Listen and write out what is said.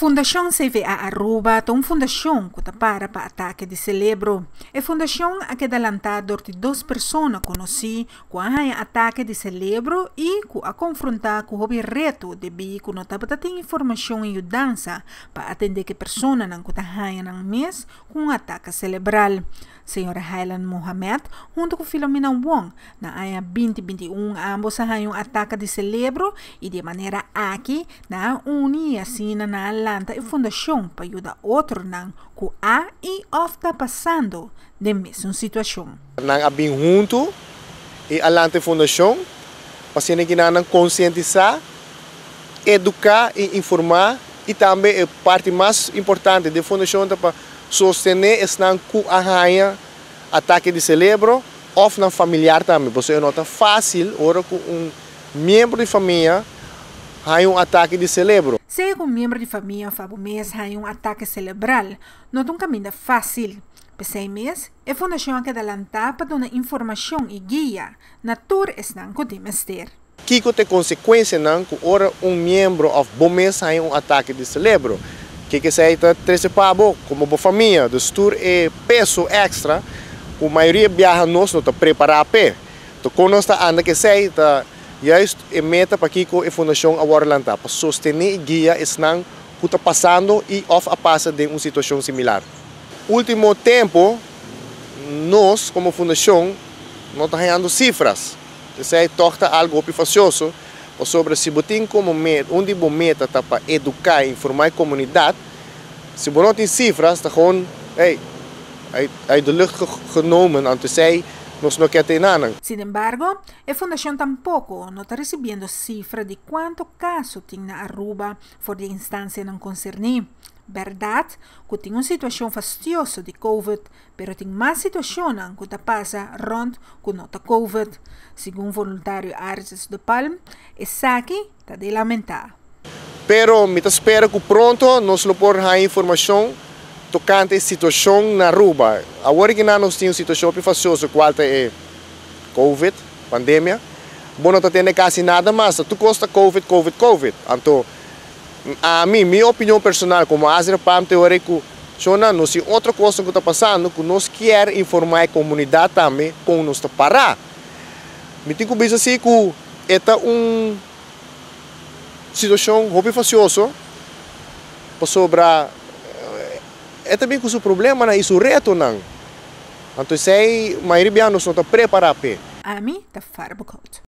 Fundacion CVA Aruba ta un fundacion cu ta para pa atake di celebro. E fundacion a keda lanta dor di dos persona conoci cu a haya atake di celebro y cu a confronta cu hopi reto debi cu no tabata tin informacion y yudansa pa atende cu e personanan cu ta haya nan mes cu un atake celebral. Señora Helen Mohamed hunto cu Filomena Wong na aña 2021 ambos a haña un ataka di celebro y di e manera aki nan a uni y asina nan a lanta e fundacion pa yuda otronan cu a y of ta pasando den mesun situacion. Nan a bin hunto y a lanta e fundacion pa asina ki nan nan concientisa, educa y informa y tambe e parti mas importante di e fundacion ta pa sostene esnan cu a haña atake di celebro of nan familiar tambe, pasobra e no ta facil ora cu un miembro di famia haña un atake di celebro. Sea cu un miembro di famia of abo mes haña un atake celebral, no ta un caminda facil. P'esei mes, e fundacion a keda lantá pa duna informacion y guia na tur esnan cu tin mester. Kiko ta e konsekuensianan ku ora un miembro òf bo mes haña un atake di selebro? Kiko esei ta trese pa bo komo bo famia? Dus tur e peso èkstra ku mayoria biaha nos no ta prepará p'e. Ta kon nos ta anda ku esei ta juist e meta pakiko e fundashon a wòrdu lantá, pa sostené i guia esnan ku ta pasando i òf a pasa den un situashon similar. Último tempu nos komo fundashon no ta hañando sifras. Esei tòg ta algu hopi fasioso, pasobra si bo tin komo meta, un di bo meta ta pa eduká i informá e komunidat, si bo no tin sifras ta gewoon, hey, uit de lucht genomen, anto esei nos no ke ta enanan. Sin embargo, e fundashon tampoko no ta risibiendo sifra di kuantu kaso tin na Aruba for di e instansianan konserní. Bèrdat ku tin un situashon fastioso di covid, Pero tin mas situacionnan cu ta pasa rond cu no ta covid. Segun voluntario Arjes de Palm, esaki ta di lamenta. Pero mi ta spera cu pronto nos lo por haña informacion tocante e situacion na Aruba. Awor aki nan nos tin un situacion hopi facioso cual ta e covid, pandemia. Bo no ta tende casi nada mas, ta tur cos ta covid, covid, covid. Anto Ami, mi opinion personal como Azra Palm te ora cu shownan nos tin otro cosnan cu ta pasando cu nos kier informa e comunidad tambe con nos ta para. Mi tin cu bisa si cu e ta un situacion hopi facioso pasobra e ta bin cu su problemanan y su retonan. Anto esey mayoria bia nos no ta prepara p'e. Ami ta Farbekout.